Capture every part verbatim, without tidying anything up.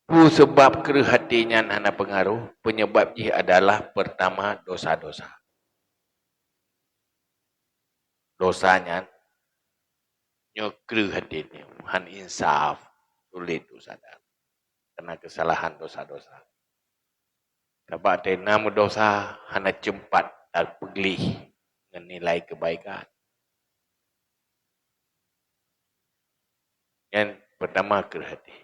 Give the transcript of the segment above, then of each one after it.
Peue sabab kreueh até nyan hana peungaroh? Peunyeubab jih adalah, peurtama, dosa-dosa. Dosa nyan nyoe kreueh até nyoe, han insaf, sulet untuk sadar karena keusalahan, dosa-dosa. Sabab até na meudosa hana ceumpat tapeugleh ngon nilai keubaikan. Nyan peurtama kreueh até.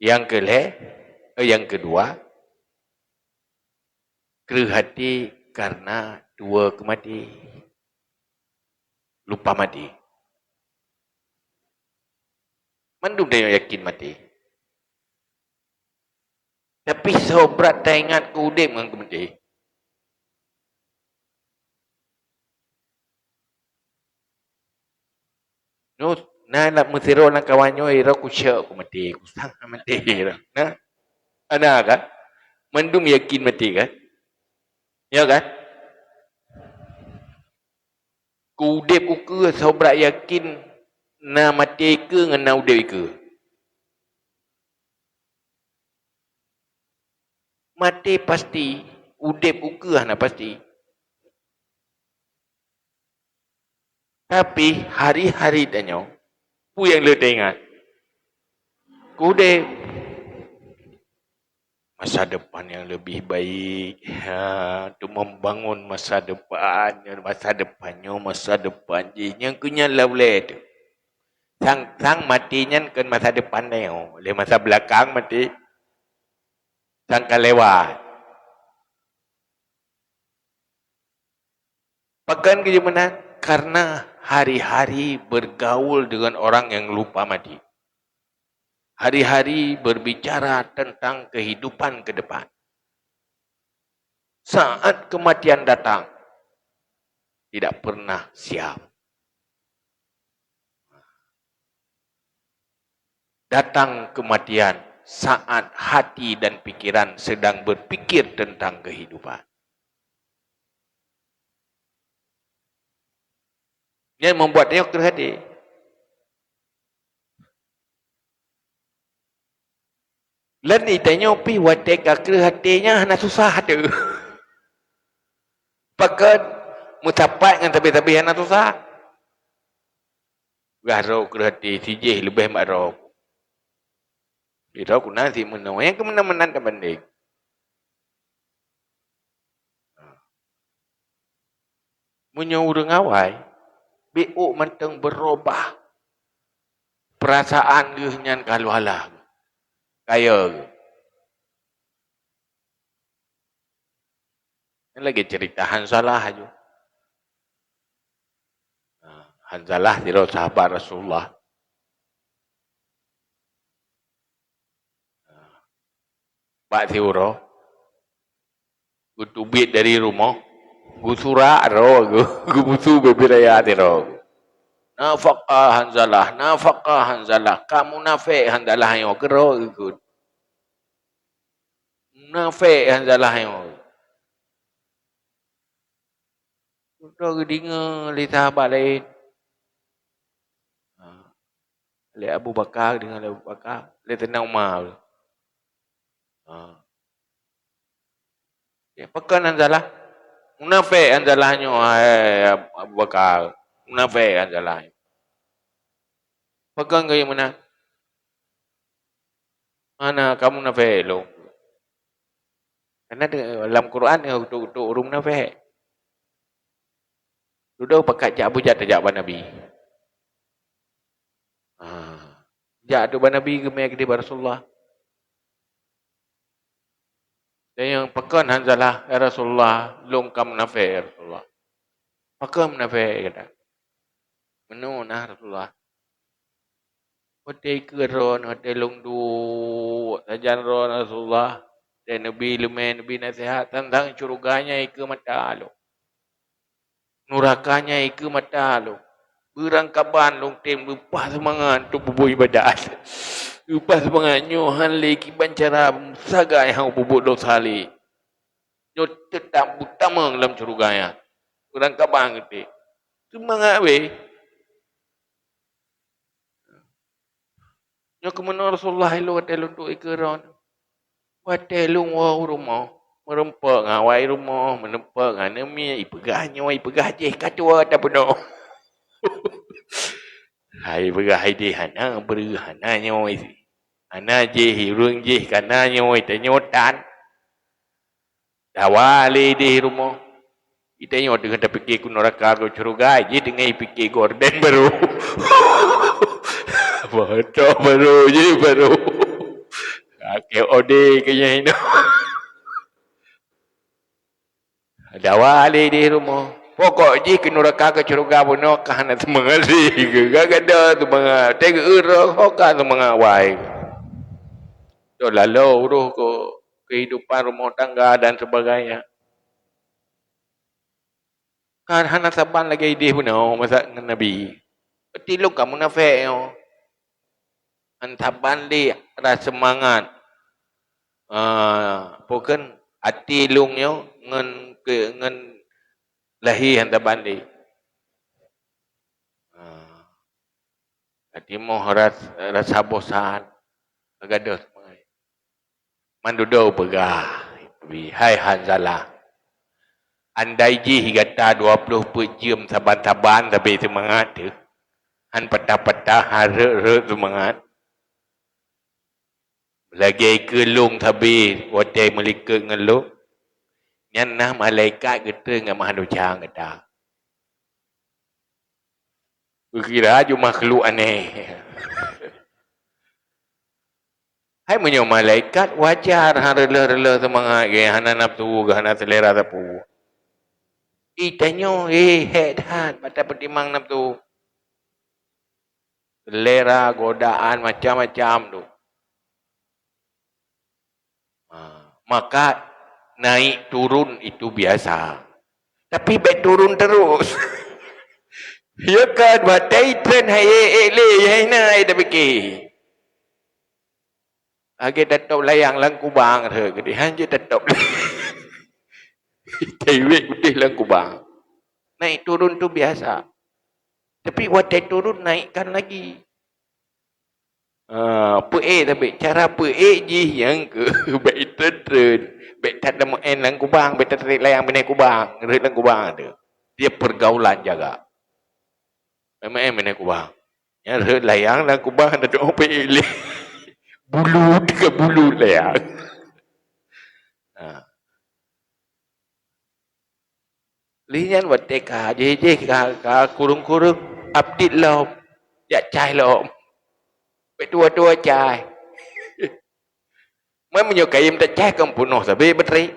Nyang keulhèe, eh, nyang keudua, kreueh até karena tuwoe keu maté. Lupa maté. Mandum tanyoe yakin maté. Tapi soe brat taingat keu udeb ngon keu maté. Nyoe na lam meusidroe lam kawan nyoe, "Ira kusyok, kumaté, kusang maté." Na? Ana kan? Mandum yakin maté kan? Ya kan? Keu udeb ukeue soe brat yakin na maté keue ngon na udeb keue. Maté pasti, udeb ukeue hana pasti. Tapi hari-hari tanyoe, peue nyang le taingat? Keu udeb. Masa depan yang lebih baik. Ha, untuk membangun masa depan. Masa depan nyoe, masa depan jih. Nyang keu nyan la ulée tu. Sang, sang maté nyan kon masa depan tanyoe. Lé masa belakang maté. Sang ka lewat. Pakon keu jih meunan? Karena hari-hari bergaul dengan orang yang lupa maté. Hari-hari berbicara tentang kehidupan ke depan. Saat kematian datang, tidak pernah siap. Datang kematian saat hati dan pikiran sedang berpikir tentang kehidupan. Nyan membuat tanyoe kreueh até. Lam tanyoe pih watée ka kreueh até nyan hana susah teuh. Pakon meusapat ngon sabe-sabe hana susah. Peugah droe kreueh até, sijih leubeh mat droe. Di droe ku na si meunoe, nyang keu meunan-meunan tabandeng. Meunyoe ureuëng awai, bék ôk mantong beurubah, peurasaan geuh nyan ka lheueh alah geuh, kaya geuh. Nyan lagée ceurita Hanzalah aju. Nah, Hanzalah sidroe sahabat Rasulullah. Bak siuroe, geuteubiet dari rumoh, geusurak droe geuh, geupeusu bubé raya sidroe geuh. "Nafaqah Hanzalah, nafaqah Hanzalah, ka munafék Hanzalah nyoe," keu droe geuh. "Munafék Hanzalah nyoe." Udah geudeungoe lé sahabat laén. Ha. Lé Abu Bakar, geudeungoe lé Abu Bakar, lé Saidina Umar. Ha. Ya, pakon Hanzalah? Munafék Hanzalah nyoe, hai Abu Bakar. Munafék Hanzalah nyoe. Pakon keu meunan? Hana, ka munafék lôn. Karena de-, lam Quran ka geutôk-geutôk ureuëng munafék. Dudoe pakat jak, beujak tajak bak Nabi. Ah, jak tu bak Nabi, geumé keudéh bak Rasulullah. Dan nyang pakon Hanzalah, "Ya Rasulullah, lôn ka munafék, ya Rasulullah." "Pakon munafék?" gata. "Meunoe na Rasulullah. Watée ikeu droen, watée lôn duek sajan droen Rasulullah, watée neubi leumé, neubi naseuhat, tantang syeuruga nyan ikeu mata lôn. Nuraka nyan ikeu mata lôn. Beurangkaban lôn tem leupah seumangat untuk peubuet ibadat. Leupah seumangat nyoe hán lé kiban cara sagai hana peubuet desya lé. Nyoe teutap beutamong lam syeuruga nyan. Beurangkaban geutem. Seumangat wéh." Nyoe keumeunyoe Rasulullah ilôn watée lôn duek ikeue droe. Watée lôn woe u rumoh, meurumpok ngon awai rumoh, meurumpok ngon aneuk miet, ipeugah nyoe, ipeugah jih, ka tuwoe tapeunoh. Hai peugah ideh hana breuh, hana nyoe. Hana jih, ureuëng jih ka na nyoe, tanyoe tan. Dawa lé ideh rumoh. Itanyoe teungoh tapike keu neuraka keu syeuruga, jih teungoh ipike gorden barô. Moto barô, jih barô. Lakée ode keu nyan inoe. Dawa lé ideh rumoh. Pokok jih keu neuraka keu syeuruga bunoe ka hana seumangat lé. Ka gadôh seumangat. Teugeue roh ka seumangat wai. Dok lalo uroh keu kehidupan rumah tangga dan sebagainya. Kan hana saban lagée ideh bunoe masa ngon Nabi. Berarti lôn ka munafék nyoe. Han saban lé rasa seumangat. Ah, apa kheun até lôn nyoe ngon ke, ngon lahé han saban lé. Ah. Ka timoh ras-, rasa bosan, ka gadôh seumangat. Mandum peugah, "Hai Hanzalah, andai jih gata dua ploh peuet jeuem saban-saban sabe seumangat teuh, han patah-patah, han rhot-rhot seumangat, lagée keu lôn sabe watée meulikot ngon lôn, nyan na malaikat geutreun ngon manusia gata." Geukira ju makhluk aneh. Hai meunyoe malaikat wajar han reuloh-reuloh seumangat geuh, hana nafsu geuh, hana seulera sapeue. Itanyoe, eh, hék that mata peutimang nafsu. Seulera, godaan, macam-macam tu. Ha, maka naik turun itu biasa. Tapi bék turun terus. Ya kan, batai tren hai ék lé, hai na ai tapike. Lagée tatop layang lam kubang rhot keudeh, han jeuet tatop. Taiwet udeh lam kubang. Naik turun tu biasa. Tapi watée turun naikkan lagi. Ah, peuék tapi cara peuék jih nyang keu bék treun-treun, bék that lam lam kubang, bék tatrek layang binéh kubang, rhot lam kubang tu. Dia pergaulan jaga. Main-main binéh kubang. Nyan rhot layang lam kubang, na dong peuék lé. Bulut ke bulut layang. Ha. Lheueh nyan watée ka jih-jih ka, ka kureueng-kureueng, update lom, jak cai lom. Bék tuwoe-tuwoe cai. Meunyoe kayém tacai kon peunoh sabe batri.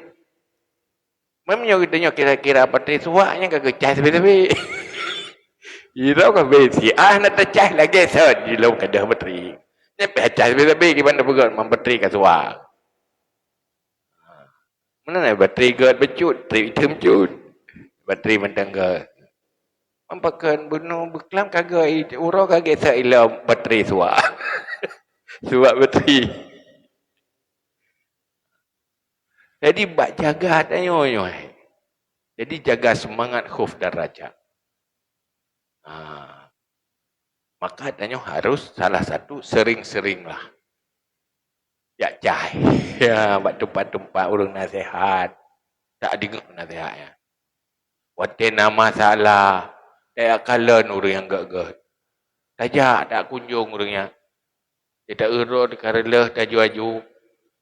Meunyoe geutanyoe kira-kira batri suwak nyan ka geucai sabe-sabe. Iro ka be siah na tacai lagée sot jilom kadah batri. Nyan pih cai sabe-sabe kiban tapeugét man batri ka suwak. Meunan batri gét beucut, trép item cut. Batri mantong gét. Mampakon bunoe beuklam ka gét, uroe ka gét sa ilom batri suwak. Suwak batri. Jadi bak jaga tanyoe nyoe. Jadi jaga semangat khauf dan raja. Ha. Maka tanyoe harus salah satu sering-seringlah jak cai. Ya, bak teumpat-teumpat ureuëng naseuhat. Tak deungoe naseuhat nyan. Watée na masalah, tajak kalon ureuëng nyang gét-gét. Tajak, takunjong ureuëng nyan. Di ta-eu droe di ka reuloh taju-aju,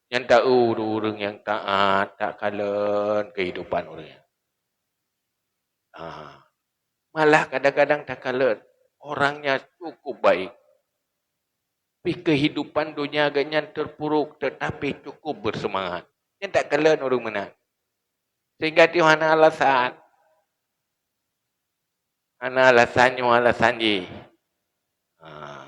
nyan ta-eu ureuëng nyang taát, takalon kehidupan ureuëng nyan. Ha. Malah kadang-kadang takalon orangnya cukup baik. Tapi kehidupan dunia geuhnyan terpuruk, tetapi cukup bersemangat. Nyan takalon ureuëng meunan. Sehingga dia hana alasan. Hana alasan nyoe alasan jih. Ha.